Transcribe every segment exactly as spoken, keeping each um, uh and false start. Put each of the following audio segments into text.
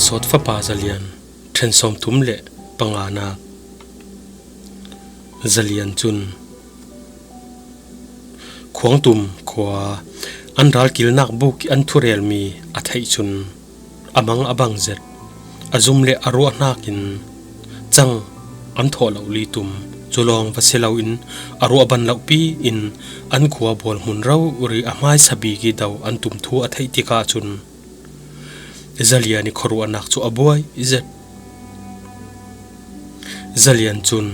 Sawt fapa Zalian, ṭhen sawmthum le pangana. Zalian cun Khuangtum khua an ralkilnak buk i an thurelmi a theih cun a mang a bang zet. A zum le a ruah hnakin cang an thawh lo li tum. Cu lawng va si loin a ruah ban lohpi in an khua bual hmun rori a hmaisa bik i do an tum thu a theih tikah cun Zalian i khuaruahnak cu a buai zet. Zalian cun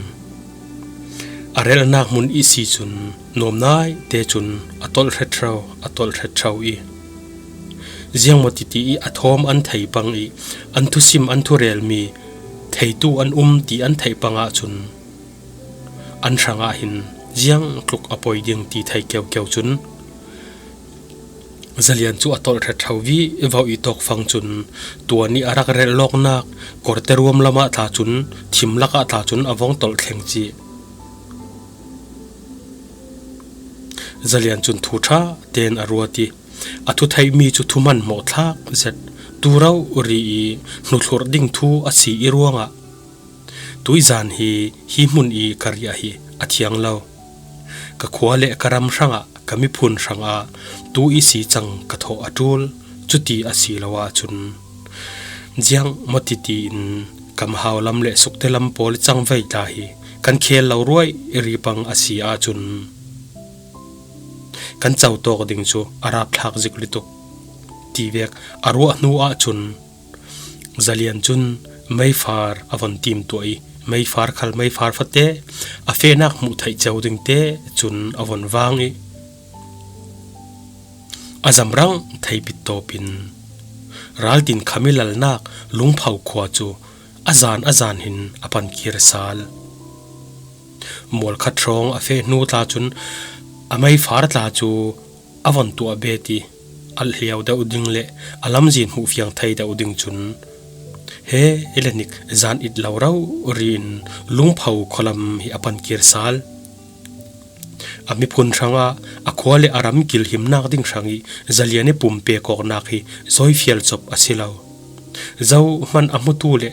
a relnak hmun i si cun nuamnai te cun a tolh hret hro, a tolh hret hro i ziangmaw titi i a thawm an thei pang i an thusim an thurelmi theitu an um ti an theih pang ahcun an hrangah hin ziangtluk a poi ding ti thei keukeu cun Zalian cu a tolh hret hro vivo i tawkfang cun tuan i a rak relh lawknak kawrte ruam lamah tla cun thim lakah tla cun a vong tolh thleng cih. Zalian cun thu ṭha tein a ruat i a thu theihmi cu thuhman hmawhthlak zet tu rori i hnuthlurh ding thu a si i ruangah Tuizan hi hi hmun i ka riah hi a thiang lo. Ka khua le ka ram hrangah ka miphun hrangah tu i si cang ka thawh a ṭul. Cuti a si lo ahcun ziangmaw titi in kam hau lam le sukte lam pawl i cangvei tla hi kan khel lo ruai ripang a si ahcun kan co tawk ding cu a rapthlak zik lutuk ti vek a ruah hnu ahcun Zalian cun meifar a von timtuah i meifar khal meifar fate a fehnak hmuh theih cio ding te cun a von vang i a zamrang theipit tawpin raltin khami lalnak Lungpho khua cu a zan a zan hin a pan kir sal. Mual khat hrawng a feh hnu tla cun a meifar tla cu a von tuah bet i a hliau deuh ding le a lamzin hmuh fiang thei deuh ding cun he i le hnik zan it lo rori in Lungpho khualam hi a pan kir sal. A miphun hrangah a khua le a ram kilhimnak ding hrang i Zalian i pum pek awknak hi zawi fial cop a si lo. Zohman a hmutu le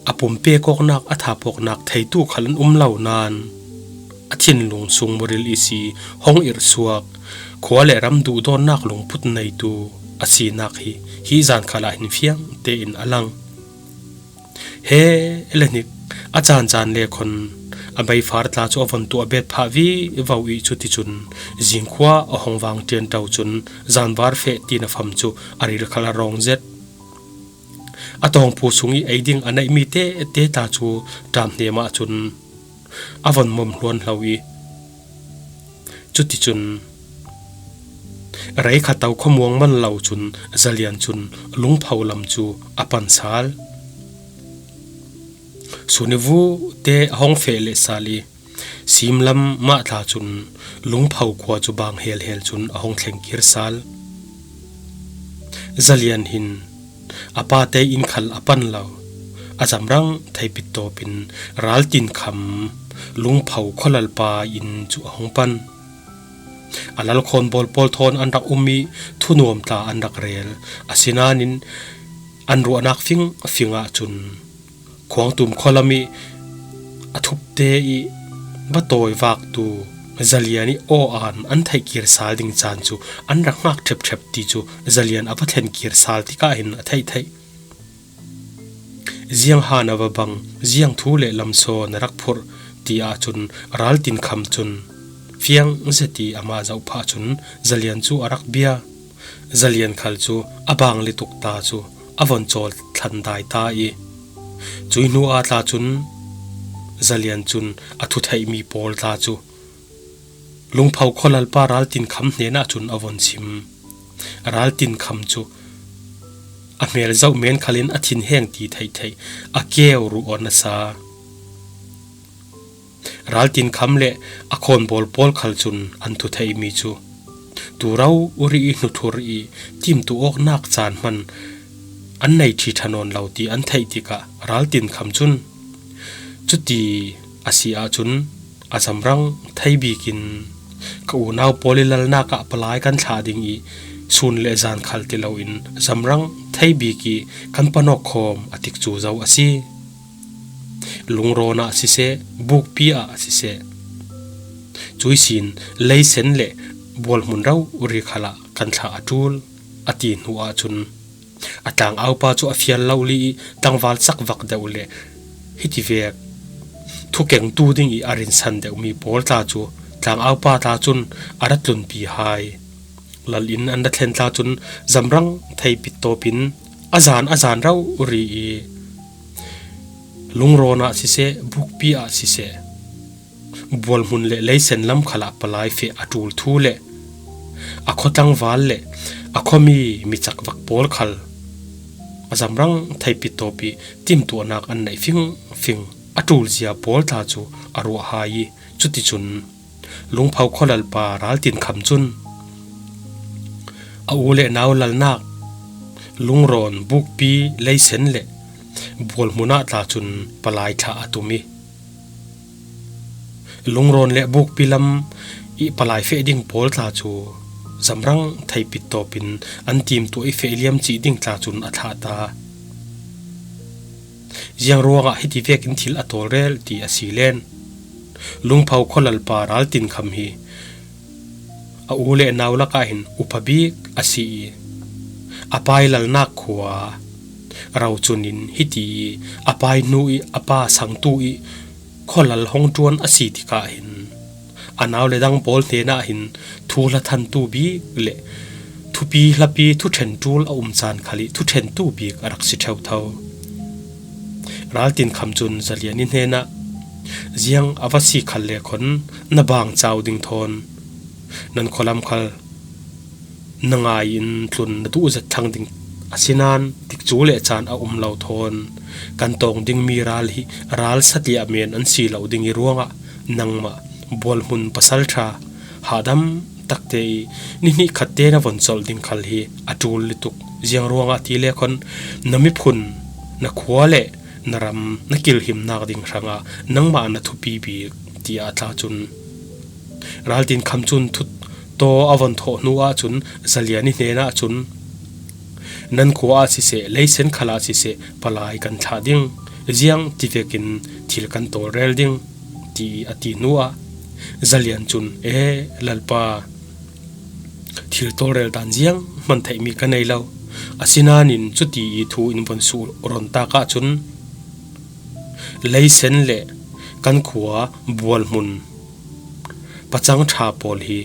a pum pek awknak a thap awknak theitu khal an um lo nain a thinlung sung muril i si hong irhsuak khua le ram duhdawtnak lungput neitu a sinak hi hi zan khal ah hin fiang tein a lang. He le hnik a caan caan le khon a meifar tla cu a von tuah bet phah vivo i cuticun zingkhua a hong vang ṭianṭo cun zanvar feh tina fam cu a ril khal a rawng zet. A tawngpu sung i ei ding a neihmi tete tla cu ṭam hnem ahcun a von mom hluan hlo i cuticun rei kha to khuamuang man lo cun Zalian cun Lungpho lam cu a pan sal. Sun i vu te a hong feh leh sal i sim lam mah tla cun Lungpho khua cu bang helhel cun a hong thleng kir sal. Zalian hin a pa te in khal a pan lo. A zamrang theipit tawpin raltin kham Lungpho khualalpa in cu a hong pan. A lalkhawn bawl pawl thawn an rak um i thunuam tla an rak rel. Asinain an ruahnak fingfing ahcun Khuangtum khualam i a thupte i va tawi vaktu Zalian i aw-aan an theih kir sal ding caan cu an rak hngak ṭhepṭhep ti cu Zalian a va thlen kir sal tikah hin a theih theih. Ziang han a va bang, ziang thu le lamsawn a rak phurh ti ahcun raltin kham cun fiang zet i amah zoh phah cun Zalian cu a rak bia. Zalian khal cu a bang lituk ta cu a von cawl thlandai ta i cuih hnu ah tla cun Zalian cun a thutheihmi pawl tla cu Lungpho khualalpa raltin kham hnenah cun a von chim. Raltin kham cu a hmel zoh men khal in a thinheng ti theihtheih a keu ruh aw nasa. Raltin kham le a khawnbawl pawl khal cun an thutheihmi cu tu rori i hnuthur i timtuh awknak caan hman an nei ṭhi ṭha nawn lo ti an theih tikah raltin kham cun cuti a si ahcun a zamrang thei bikin ka unau pawl i lalnak ah palai kan thlah ding i sun le zan khal ti loin zamrang thei bik i kan pan awk khawm a tikcu zo a si. Lungrawn ah siseh, bukpi ah siseh, cuisin leisen le bualhmun rori khalah kan thlah a tul a ti hnu ahcun a tlangaupa cu a fial lo li i tlangval sak vak deuh le hitivek thukengtu ding i a rinsan deuhmi pawl tla cu tlangaupa tla cun a ra tlunpi hai. Lal in an ra thlen tla cun zamrang thei pittawp in a zan a zan rori i lungrawn ah siseh, bukpi ah siseh, bualhmun le leisen lam khalah palai feh a tul thu le a khuatlangval le a khuami mi cakvak pawl khal a zamrang thei pittawp i timtuahnak an neih fingfing a tul zia pawl tla cu a ruah hai i cuticun Lungpho khualalpa Raltinkham cun a u le nau lalnak lungrawn, bukpi, leisen le bualhmun ah tla cun palai thlah a tum i lungrawn le bukpi lam i palai feh ding pawl tla cu zamrang thei pittawp in an timtuah i feh liam cih ding tla cun a thlah ta. Ziang ruangah hiti vekin thil a tawlrel ti a si len. Lungpho khualalpa Raltinkham hi a u le nau lakah hin upa bik a si i a pai lalnak khua rocun in hiti i a pai hnu i a pa sangtu i khualal hong ṭuan a si tikah hin a nau le dang pawl hnenah hin thu hlathantu bik le thupi hlapi thuṭhen ṭul a um caan khal i thuṭhentu bik a rak si ṭheotho. Raltinkham cun Zalian i hnenah, ziang a va si khal le khon na bang cau ding thawn nan khualam khal na ngai in tlun na duh zet thlang ding a si nain tikcu le caan a um lo thawn kan tawng dingmi ral hi ral satliah men an si lo ding i ruangah nangmah bualhmun pasalṭha hahdam takte i nihnih khatte na von colh ding khal hi a ṭul lutuk. Ziang ruangah ti le khon na miphun, na khua le na ram na kilhimnak ding hrangah nangmah na thupi bik, tiah a tla cun Raltinkham cun thut taw a von thawh hnu ahcun Zalian i hnenah cun, nan khua ah siseh, leisen khal ah siseh, palai kan thlah ding, ziang tivekin thil kan tawlrel ding, ti a ti hnu ah Zalian cun, e, Lalpa, thil tawlrel dan ziang hman theihmi ka nei lo. Asinain cuti i thu in von suh ron tak ahcun leisen le kan khua bualhmun pacang ṭha pawl hi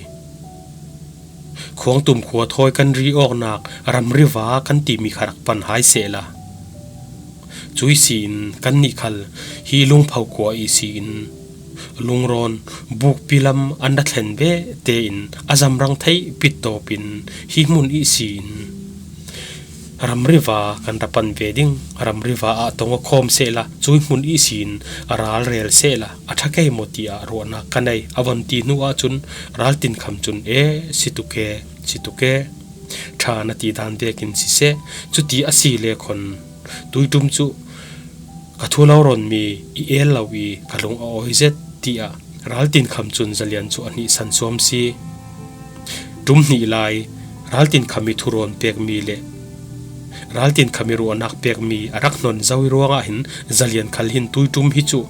Khuangtum khua thawi kan ri awknak ramri va kan timi kha rak pan hai sehla. Cui si in kannih khal hi Lungpho khua i si in Lungrawn, Bukpi lam an ra thlen ve tein a zamrang theih pittawp in hi hmun i si in ramri va kan ra pan ve ding, ramri va ah tong a khawm sehla, cui hmun i si in a ral rel sehla, a ṭha kei maw tiah ruahnak ka nei, a von ti hnu ahcun Raltinkham cun, e, si tuk e, si tuk e, ṭha na ti dan vekin siseh, cuti a si le khon tuiṭum cu ka thu lo ronmi i el lo i ka lung a awi zet, tiah Raltinkham cun Zalian cu a hnihsan suam si. Ṭum hnih lai Raltinkham i thurawn pekmi le Raltinkham i ruahnak pekmi a rak hnon zo i ruangah hin Zalian khal hin tuiṭum hi cu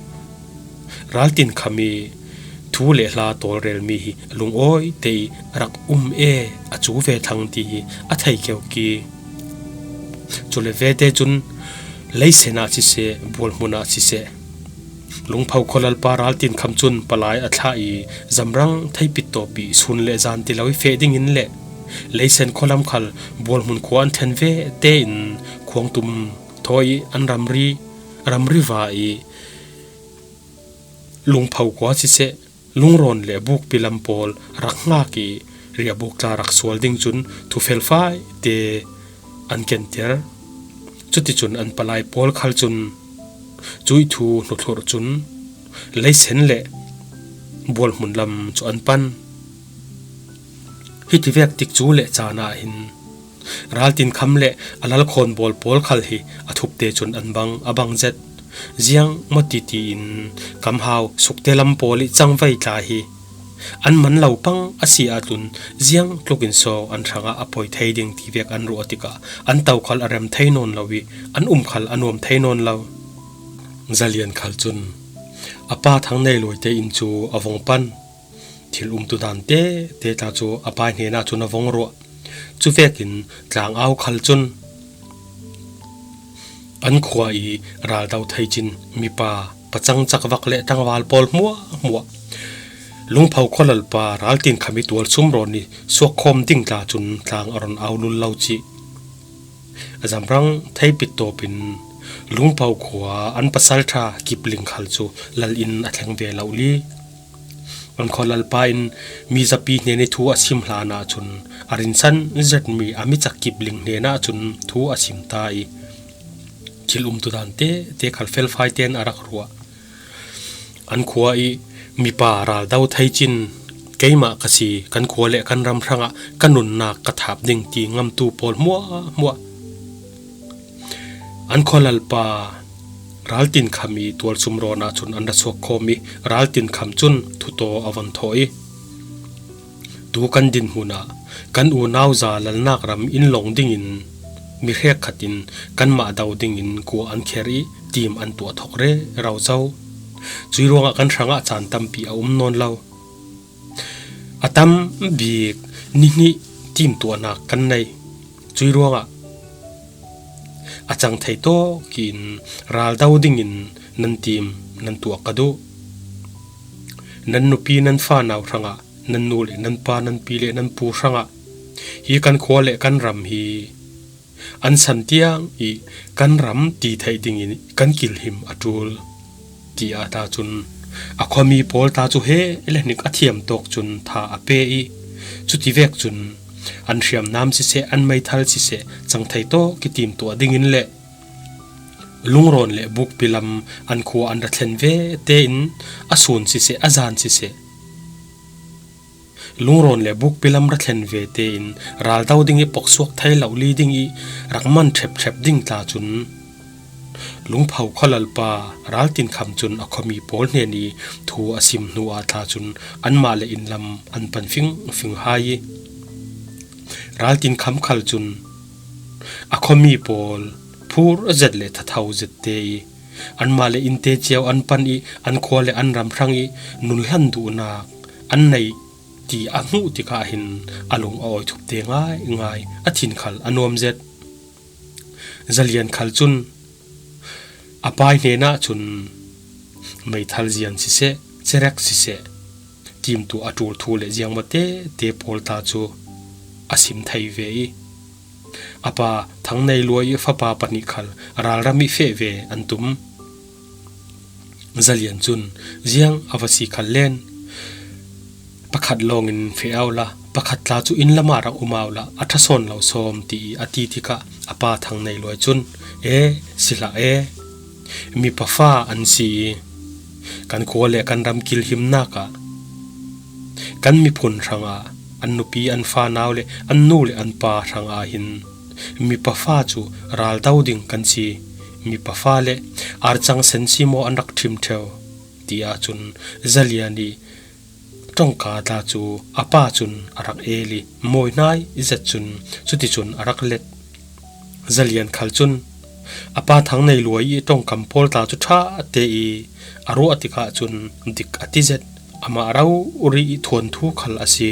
Raltinkham i thu le hla tawlrelmi hi a lungawi te i rak um e, a cu ve thlang ti hi a thei keuki. Cule vete cun leisen ah siseh, bualhmun ah siseh, Lungpho khualalpa Raltinkham cun palai a thlah i zamrang theihpit tawp i sun le zan ti lo i feh dingin le leisen khualam khal bualhmun khua an thlen ve tein Khuangtum thawi i an ramri, ramri va i Lungpho khua siseh, Lungrawn le Bukpi lam pawl rak hngak i riahbuk tla rak sual ding cun thu felfai te an kenter. Cuticun an palai pawl khal cun cuih thu hnuthlurh cun leisen le bualhmun lam cu an pan. Hitivek tikcu le caan ah hin Raltinkham le a lalkhawn bawl pawl khal hi a thupte cun an bang a bang zet. Ziang maw titi in kamhau sukte lam pawl i cangvei tla hi An man lo pang a si ahcun ziang tlukin so an hrangah a poi thei ding ti vek an ruah tikah an to khal a rem thei nawn lo ih an um khal a nuam thei nawn lo. Zalian khal cun a pa Thang Nei Luai te inn cu a vung pan. Thil umtu dan tete tla cu a pa hnenah cun a vung ruah. Cuvekin tlangau khal cun an khua ih raldo thei cin mipa pacang cakvak le tlangval pawl hmuahhmuah Lungpho khualalpa Raltinkham ih tualsum rawn ih suakkhawm ding tla cun tlang a rawn au lul lo cih. Zamrang theipit tawpin Lungpho khua an pasalṭha Kipling khal cu lal in a thleng ve lo li. An khualalpa in mi zapi hnen ih thu a sim hlan ahcun a rinsan zetmi a micak Kipling hnenah cun thu a sim ta ih thil umtu dan tete khal felfai tein a rak ruah. An khua ih mipa raldo thei cin keimah ka si, kan khua le kan ram hrangah ka nunnak ka thap ding ti ngamtu pawl hmuahhmuah an khualalpa Raltinkham ih tualsum rawn ahcun an ra suakkhawm ih Raltinkham cun thutaw a von thawh ih, tu kan dinhmun ah kan unau za lalnak ram in lawng dingin mi hrekkhat in kanmah do dingin kua an kher ih tim an tuah thawk rero zo. Cuih ruangah kan hrangah caan tampi a um nawn lo. A tam bik nihnih timtuahnak kan nei. Cuih ruangah a cang thei tawkin raldo dingin nan tim nan tuah ka duh. Nan nupi nan fanau hrangah, nan nu le nan pa, nan pi le nan pu hrangah hi kan khua le kan ram hi an san tiang ih kan ram ti theih dingin kan kilhim a ṭul, tiah ta cun a khuami pawl ta cu he le hnik a thiam tawk cun tha a pe ih, cutivek cun an hriamnam siseh, an meithal siseh, cang thei tawk ih timtuah dingin le lungrawn le bukpi lam an khua an ra thlen ve tein a sun siseh, a zan siseh, lungrawn le bukpi lam ra thlen ve tein raldo ding ih poksuak thei lo li ding ih rak man ṭhepṭhep ding tla cun Lungpho khualalpa Raltinkham cun a khuami pawl hnen ih thu a sim hnuah tla cun anmah le inn lam an pan fingfing hai ih Raltinkham khal cun a khuami pawl phur zet le thatho zet te ih anmah le innte cio an pan ih an khua le an ram hrang ih nun hlan duhnak an neih ti a hmuh tikah hin a lung a awi thup te ngaingai, a thin khal a nuam zet. Zalian khal cun a pa hnenah cun meithal zian siseh, cerek siseh, timtuah a ṭul thu le ziangmaw tete pawl ta cu a sim thei ve ih, a pa Thang Nei Luai ih fapa pahnih khal ralram ih feh ve an tum. Zalian cun ziang a va si khal len, pakhat lawngin feh au la, pakhat tla cu inn lamah rak um au la, a ṭha sawn lo sawm, ti ih a ti tikah a pa Thang Nei Luai cun, e, si hlah e, mipa fa an si ih kan khua le kan ram kilhimnak ah kan miphun hrangah an nupi, an fanau le an nu le an pa hrangah hin mipa fa cu raldo ding kan si, mipa fa le arcang sensimaw an rak ṭhim ṭheu, tiah cun Zalian ih ṭongka tla cu a pa cun a rak el ih mawi hnai zet cun cuticun a rak let. Zalian khal cun a pa Thang Nei Luai ih ṭongkam pawl tla cu ṭha te ih a ruah tikah cun dik a ti zet. Amah rori ih thuanthu khal a si.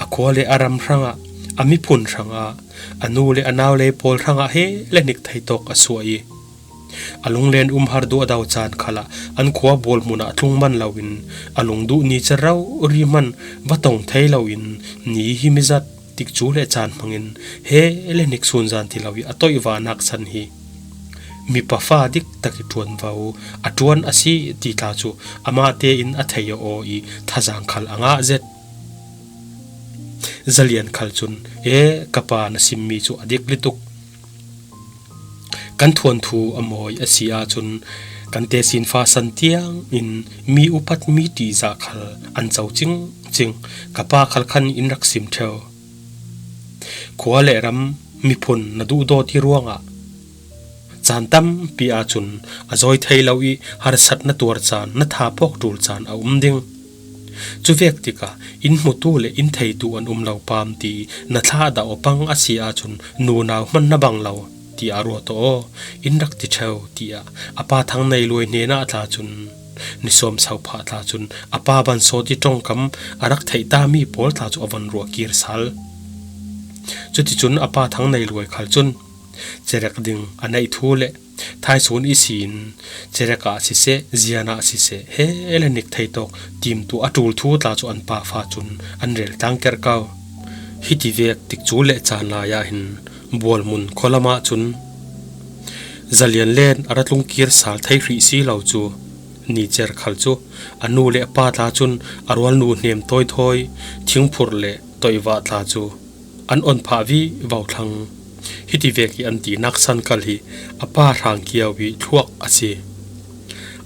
A khua le a ram hrangah, a miphun hrangah, a nu le a nau lei pawl hrangah he le hnik thei tawk a suah ih, a lunglen um har duh a do caan khalah an khua bual hmun ah tlung man loin a lungduh ni cer rori hman va tong thei loin ni hi mizat tikcu le caan hmangin he le hnik sunzan ti lo ih a toih vahnak san hi mipa fa dik tak ih ṭuanvo a ṭuan a si ti tla cu amah tein a thei aw ih thazang khal a ngah zet. Zalian khal cun, e, ka pa na simmi cu a dik lutuk. Kan thuanthu a mawi a si ahcun kan tesinfa san tiang in mi upat mi ṭihzah khal an co cingcing. Ka pa khal khan in rak sim ṭheu. Khua le ram miphun na duhdawt ih ruangah caan tampi ahcun a zawi thei lo ih harsat na tuar caan, na tha phawk ṭul caan a um ding. Cuvek tikah in hmutu le in theitu an um lo pam ti na thlahdah aw pang a si ahcun nunau hman na bang lo, tiah a ruat aw, in rak ti ṭheu, tiah a pa Thang Nei Luai hnenah tla cun ni sawm so phah tla cun a pa Ban Sawt i ṭongkam a rak theih tami pawl tla cu a von ruah kir sal. Cuticun a pa Thang Nei Luai khal cun cerek ding a neih thu le thaisun ihsin cerek ah siseh, zian ah siseh, he le nik thei tawk timtu a ṭul thu tla cu an pa fa cun an rel tlang kerh ko. Hiti vek tikcu le caan lai ah hin Bualhmun khualam ah cun Zalian len a ra tlung kir sal thei hrih si lo cu Ni Cer khal cu a nu le a pa tla cun a rualnu Hnem Tawi Thawi, Thingphurh le Toihvah tla cu an on phah vivo thlang. Hiti vek i an tinak sankal hi a pa Hrang Kio i thluak a si.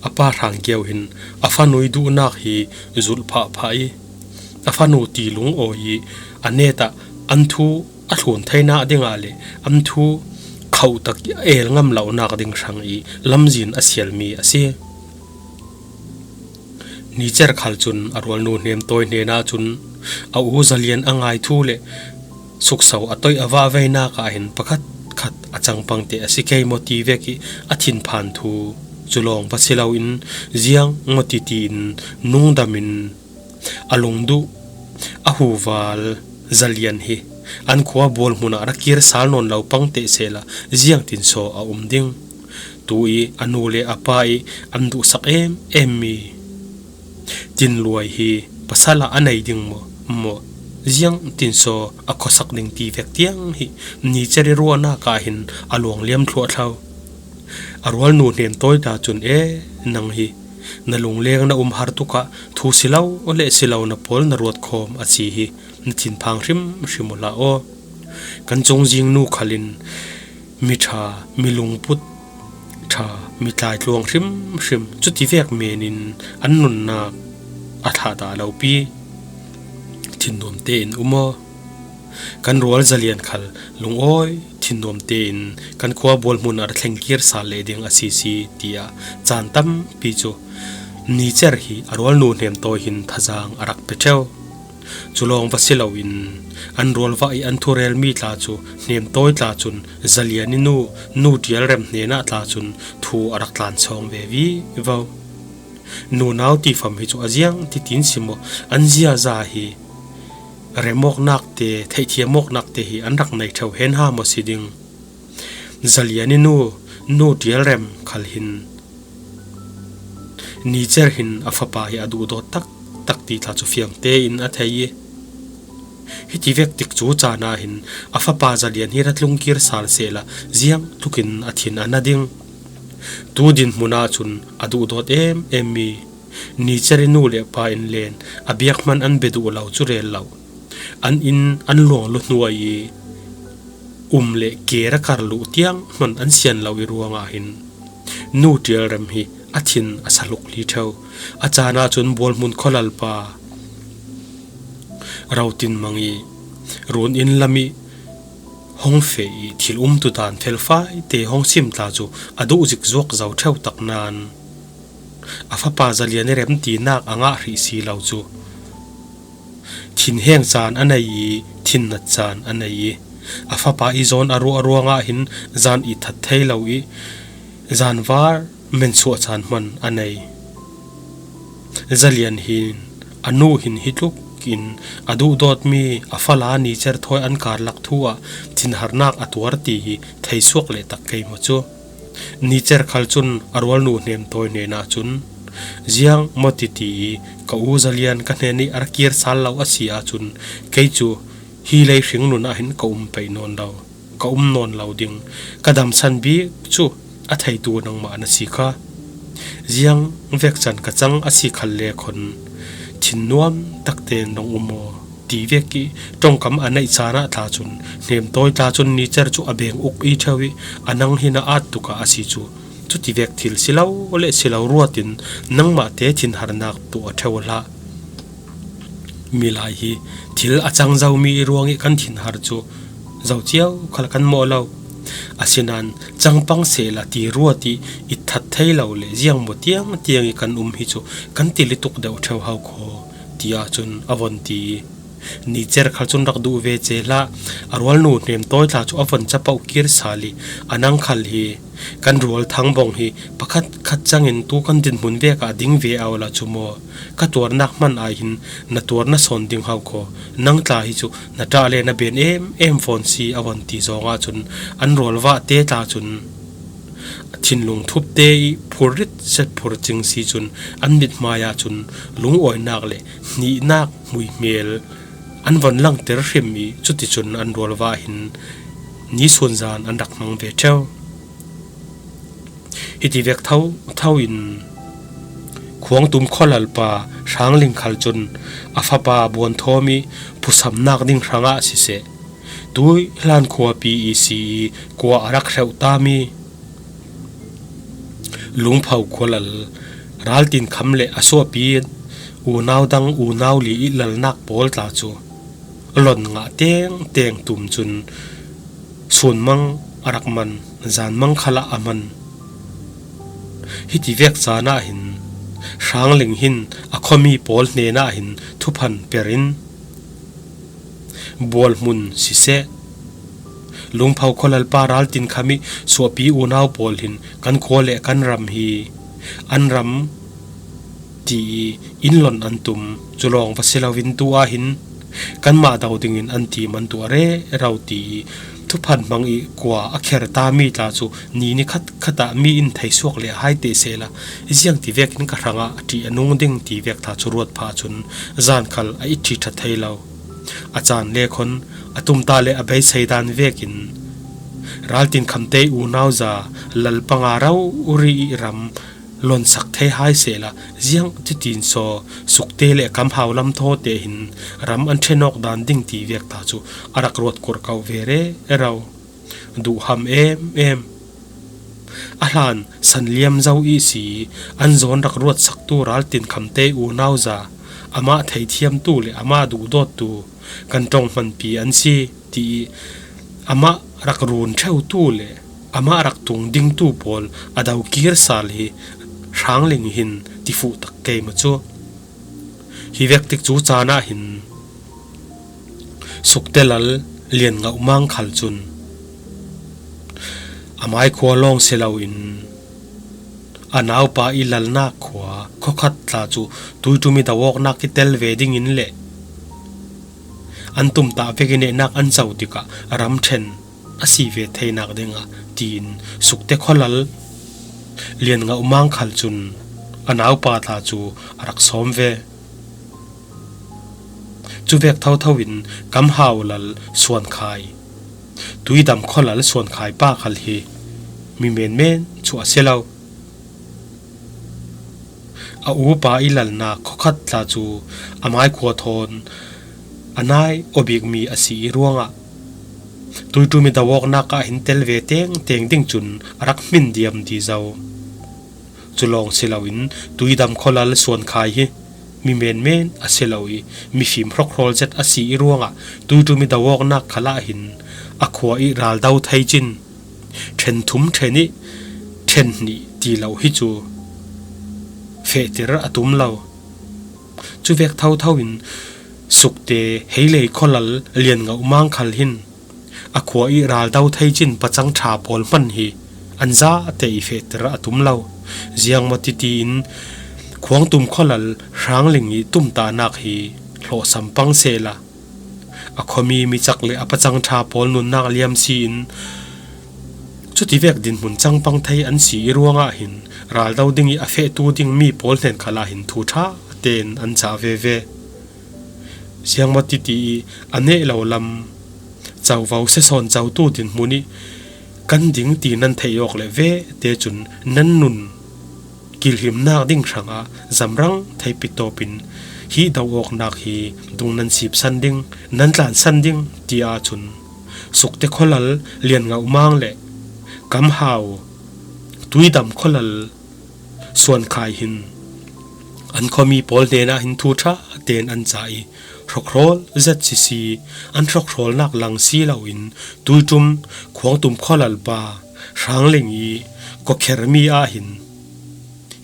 A pa Hrang Kio hin a fanu i duhnak hi zulh phah phah i a fanu ti lungawi i a net ah an thu a thlun theinak dingah le an thu khoh tak i a el ngam lonak ding hrang i lamzin a sialmi a si. Ni Cer khal cun a rualnu Hnem Tawi hnenah cun a u Zalian a ngai thu le sukso a toih a vah veinak ah hin pakhat khat a cang pangte a si kei maw ti vek i a thinphan thu cu lawng va si loin ziang maw titi in nungdam in a lungduh a huval Zalian hi an khua Bualhmun ah ra kir sal nawn lo pangte sehla ziangtin saw a um ding? Tu i a nu le a pa i an duhsak em em mi Tin Luai hi pasal ah a nei ding maw, maw ziangtin saw a khuasak ding ti vek tiang hi Ni Cer i ruahnak ah hin a luang liam thluahthlo. A rualnu Hnem Tawi ta cun, e, nang hi na lungleng na um har tuk ah thu si lo le si lo na pawl na ruat khawm a si hi na thinphang hrimhrim uh hlah aw. Kan cungzing nu khal in mi ṭha, mi lungput ṭha, mi tlaitluang hrimhrim, cuti vek men in an nunnak a thlah dah lo pi thinnuam tein um aw. Kan rual Zalian khal lungawi thinnuam tein kan khua Bualhmun ah ra thleng kir sal leh ding a si si, tiah caan tampi cu Ni Cer hi a rualnu Hnem Tawi hin thazaang a rak pe ṭheu. Cu lawng va si loin an rualvah i an thurelmi tla cu Hnem Tawi tla cun Zalian i nu, Nu Ṭial Rem hnenah tla cun thu a rak tlanchawng ve vivo. Nunau tifam hi cu a ziang titin si maw, an ziaza hi remawknak te, theihthiamawknak te hi an rak nei ṭheu hen ha maw si ding? Zalian i nu, Nu Ṭial Rem khal hin Ni Cer hin a fapa hi a duhdawt taktak ti tla cu fiang tein a thei i, hiti vek tikcu caan ah hin a fapa Zalian hi ra tlung kir sal sehla ziang tlukin a thin a na ding? Tu dinhmun ah cun a duhdawt em em mi Ni Cer i nu le pa in len a biak hman an bia duh lo cu rel lo. An inn an luang luhnuai i um le ke ra kar luh tiang hman an sian lo i ruangah hin Nu Ṭial Rem hi a thin a sa hluk hli ṭheu. A caan ah cun Bualhmun khualalpa Rotin Mang i run inn lam i hong feh i thil umtu dan felfai te hong sim tla cu a duh zik zuak zo ṭheu tak nain a fapa Zalian i rem tinak a ngah hrih si lo cu thinheng caan a nei i thinnat caan a nei i a fapa i zawn a ruah ruangah hin zan i that thei lo i zanvar mensuah caan hman a nei. Zalian hin a nu hin hi tlukin a duhdawtmi a fala Ni Cer thawi an karlak thu ah thinharnak a tuar ti hi theisuak leh tak kei maw cu? Ni Cer khal cun a rualnu Hnem Tawi hnenah cun, ziang maw titi i ka u Zalian ka hnen i a ra kir sal lo a si ahcun kei cu hi lei hringnun ah hin ka um pei nawn lo, ka um nawn lo ding, ka damsan bik cu a theitu nangmah na si kha. Ziang vek can ka cang a si khal le khon thinnuam takte in dong um aw, ti vek i ṭongkam a neih caan ah tla cun Hnem Tawi tla cun Ni Cer cu a beng uk i ṭheu i a nang hi na at tuk ah a si cu cuti vek thil si lo le si lo ruat in nangmah te thinharnak tuah ṭheu hlah. Milai hi thil a cang zomi i ruang i kan thinhar cu zo cio khal kan mawh lo. Asinain cangpang sehla ti ruat i i that thei lo le ziang maw tiang tiang i kan um hi cu kan til i tuk deuh ṭheu hau kho. ti-a cun a von ti. Ni cer khal cun rak duh ve ce hlah, a rualnu hnem tawi tla cu a von capauh kir sal i a nang khal hi kan rual thang bawng hi pakhat khat cangin tu kan dinhmun vek ah ding ve au la cu maw? Ka tuarnak hmanh ai hin na tuar na sawn ding hau kho. Nang tla hi cu na ṭah le na ben em em fawn si, a von ti zong ahcun an rualvah te tla cun thinlung thup te i phurrit set phur cing si cun an mithmai ahcun lungawinak le hnihnak hmuihmel an von langter hrim i cuticun an rualvah hin nisun zan an rak hmang ve ṭheu. Hiti vek tho tho in Khuangtum khualalpa Hrangling khal cun a fapa Buanthawm i phusamnak ding hrangah siseh, tui hlan khuapi i si i kua a rak hreuh tami Lungpho khualal Raltinkham le a suahpi unau dang unau li i lalnak pawl tla cu lon ngah tengteng tum cun sunmang a rak man, zanmang khalah a man. Hiti vek caan ah hin Hrangling hin a khuami pawl hnenah hin thuphan per in, bualhmun siseh, Lungpho khualalpa Raltinkham i suahpi unau pawl hin kan khua le kan ram hi an ram ti i inn lon an tum, cu lawng va si loin tu ah hin kanmah do dingin an tim an tuah rero ti i thuphan hmang i kua a kher tami tla cu ni ni khat khat ah mi in theisuak le hai te sehla, ziang ti vekin ka hrangah a ṭih a nung ding ti vek tla cu ruat phah cun zan khal a i ṭhi ṭha thei lo. A caan le khon, a tumtah le a beisei dan vekin Raltinkham te unau za lal panga rori i ram lonsak thei hai sehla, ziang titin saw Sukte le Kamhau lam thaw te hin ram an ṭhen awk dan ding ti vek ta cu a rak ruat kurh ko ve rero. Duhham em em. A hlan sanliam zo ihsi an zawn rak ruatsaktu Raltinkham te unau za, amah theithiamtu le amah duhdawttu kan ṭong hmanpi an si ti i amah rak run ṭheutu le amah rak tung dingtu pawl a do kir sal hi Hrangling hin tifuh tak keimah cu. Hi vek tik cu caan ah hin Sukte lal Lian Ngauh Mang khal cun a mai khua lawng si loin a naupa i lalnak khua khuakhat tla cu tuiṭum i do awknak i tel ve dingin le an tumtah vek i nehnak an co tikah a ram ṭhen a si ve theinak dingah tiin Sukte khualal Lian Ngauh Mang khal cun a naupa tla cu a rak sawm ve. Cuvek thotho in Kamhau lal Suankhai, Tuidam khualal Suankhai pa khal hi mi menmen cu a si lo. A upa i lalnak khuakhat tla cu a mai khua thawn a nai aw bikmi a si i ruangah tuiṭum i do awknak ah hin tel ve tengteng ding cun a rak hmin diam ti zo. Cu lawng si loin Tuidam khualal Suankhai hi mi menmen a si lo i mifim hrawkhrawl zet a si i ruangah tuiṭum i do awknak khal ah hin a khua i raldo thei cin ṭhen thum ṭhen i ṭhen hnih ti lo hi cu fehtir a tum lo. Cuvek thotho in Sukte Heilei khualal Lian Ngauh Mang khal hin a khua i raldo thei cin pacang ṭha pawl hman hi an zate i fehtir a tum lo. Ziangmaw titi in Khuangtum khualal Hrangling i tumtahnak hi hlawhsam pang sehla, a khuami micak le a pacang ṭha pawl nunnak liam si in cutivek dinhmun cang pang thei an si i ruangah hin raldo ding i a fehtu ding mi pawl hnen khal ah hin thu ṭha tein an cah veve. Ziangmaw titi i a neh lo lam covo sesawn cotu dinhmun i kan ding ti nan theih awk le ve te cun nan nun kilhimnak ding hrangah zamrang theipi tawpin hi do awknak hi dung nan sipsan ding, nan tlansan ding ti ahcun Sukte khualal Lian Ngauh Mang le Kamhau Tuidam khualal Suankhai hin an khuami pawl hnenah hin thu ṭha tein an cah i hrawkhrawl zet sisi an hrawkhrawlnak lang si loin tuiṭum Khuangtum khualalpa Hrangling i kawkhermi ah hin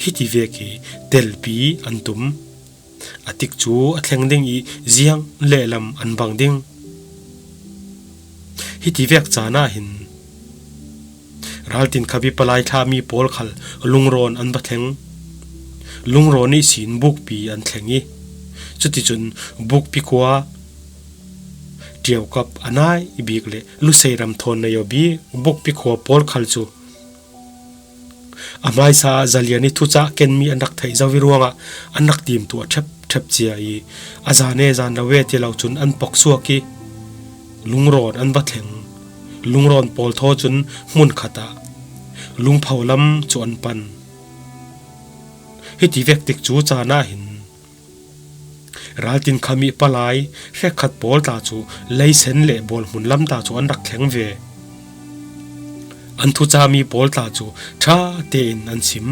hiti vek i telpi an tum. a tikcu a thleng ding i ziang lehlam an bang ding. Hiti vek caan ah hin raltin khapi palai thlami pawl khal lungrawn an va thleng. Lungrawn ihsin bukpi an thleng i, cuticun bukpi khua ṭiaukap a nai bik le lusei ram thawn nei aw bik bukpi khua pawl khal cu a hmaisa ah Zalian i thucah kenmi an rak theih zo i ruangah an rak timtuah ṭhepṭhep cia i, a zan e zan lo e ti lo cun an poksuak i, lungrawn an va thleng. Lungrawn pawl thaw cun hmunkhat ah lungpho lam cu an pan. Hiti vek tikcu caan ah hin raltin khami palai hrekkhat pawl tla cu leisen le bualhmun lam tla cu an rak thleng ve. An thucami pawl tla cu ṭha tein an sim.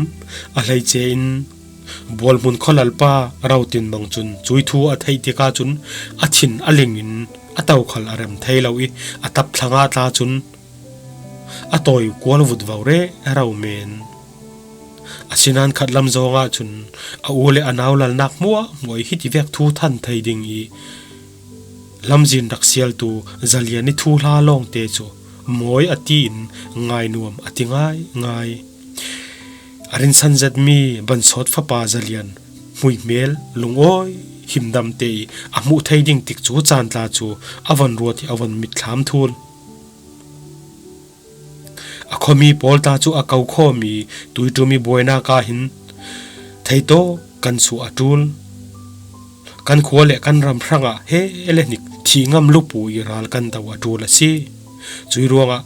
A hleice in bualhmun khualalpa Rotin Mang cun cui thu a theih tikah cun a thin a ling in a tokhal a rem thei lo i, a tap thlangah tla cun a tawi kual vut vo rero men. Asinain khatlam zawngah cun a u le a nau lalnak hmuahhmuah i hiti vek thu than thei ding i lamzin rak sialtu Zalian i thuhla lawngte cu mawi a ti in ngainuam a ti ngaingai. A rinsan zetmi Bansawt fapa Zalian hmuihmel lungawi himdamte i a hmuh thei ding tikcu caan tla cu a von ruat i a von mitthlam thul. A khuami pawl tla cu a ko khawm i tuiṭum i buainak ah hin theitawk kan suah a ṭul. Kan khua le kan ram hrangah he le hnik thih ngam lupu i ral kan do a ṭul a si. Cui ruangah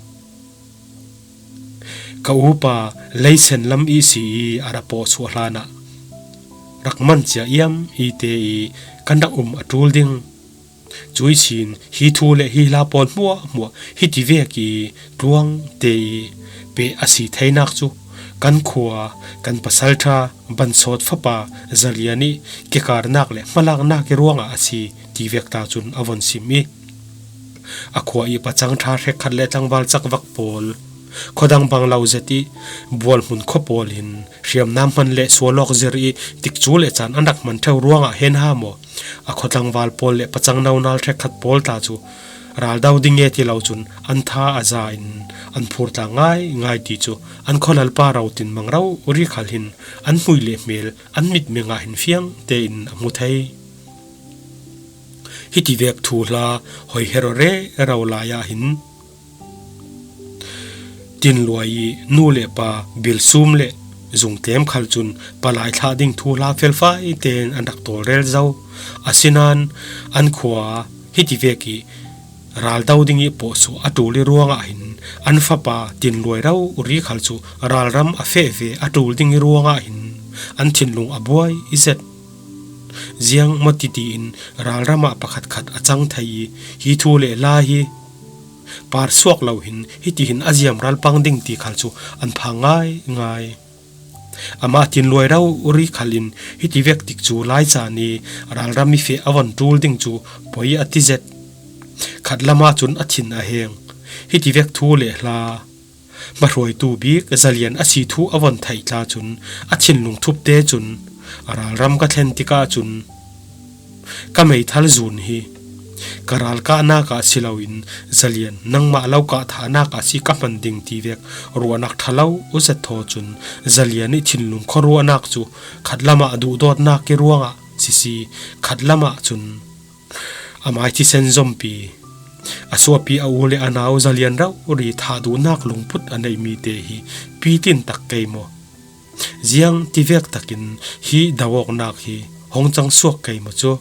ka upa leisen lam ihsi i a ra pawh suah hlanah rak man cia iam i te i kan rak um a ṭul ding. Cu ihsin hi thu le hi hla pawl hmuahhmuah hiti vek i tluang te i peh a si theinak cu kan khua, kan pasalṭha Bansawt fapa Zalian i kekarnak le hmalaknak i ruangah a si ti vek ta cun a von sim i a khua i pacang ṭha hrekkhat le tlangval cakvak pawl, khuadang bang lo zet i bualhmun khua pawl in hriamnam hman le sualawk zir i tikcu le caan an rak hman ṭheu ruangah hen ha maw? A khuatlangval pawl le pacang nonal hrekkhat pawl tla cu ral do ding e ti lo cun an tha a za in an phur tla ngaingai ti cu an khualalpa Rotin Mang rori khal hin an hmuih le hmel an mitmeng ah hin fiang tein a hmu thei. Hiti vek thuhla hoi hero rero lai ah hin Tinluai i nu le pa Bilsum le Zungtlem khal cun palai thlah ding thuhla felfai tein an rak tawlrel zo. Asinain an khua hiti vek i ral do ding i pawhsuh a ṭul i ruangah hin an fapa Tinluai rori khal cu ralram a feh ve a ṭul ding i ruangah hin an thinlung a buai i zet. Ziang maw titi in ralram ah pakhatkhat a cang thei i hi thu le la hi par suak lo hin hiti hin a ziam ral pang ding ti khal cu an phang ngaingai. Amah Tinluai rori khal in hiti vek tikcu lai caan i ralram i feh a von ṭul ding cu poi a ti zet. Khatlam ah cun a thin a heng. Hiti vek thu le hla hmahruaitu bik Zalian a si thu a von theih tla cun a thinlung thupte cun a ralram ka thlen tikah cun ka meithal zun hi ka ralkahnak ah si loin Zalian nangmah lo kah thahnak ah si ka hman ding ti vek ruahnak ṭha lo u zet thaw cun Zalian i thinlung khuaruahnak cu khatlam ah duhdawtnak i ruangah sisi khatlam ah cun amai thisen zompi a suahpi a u le a nau Zalian rori thahduhnak lungput a neihmi te hi pitin tak kei maw? Ziang tivek takin hi do awknak hi hong cang suak kei maw cu?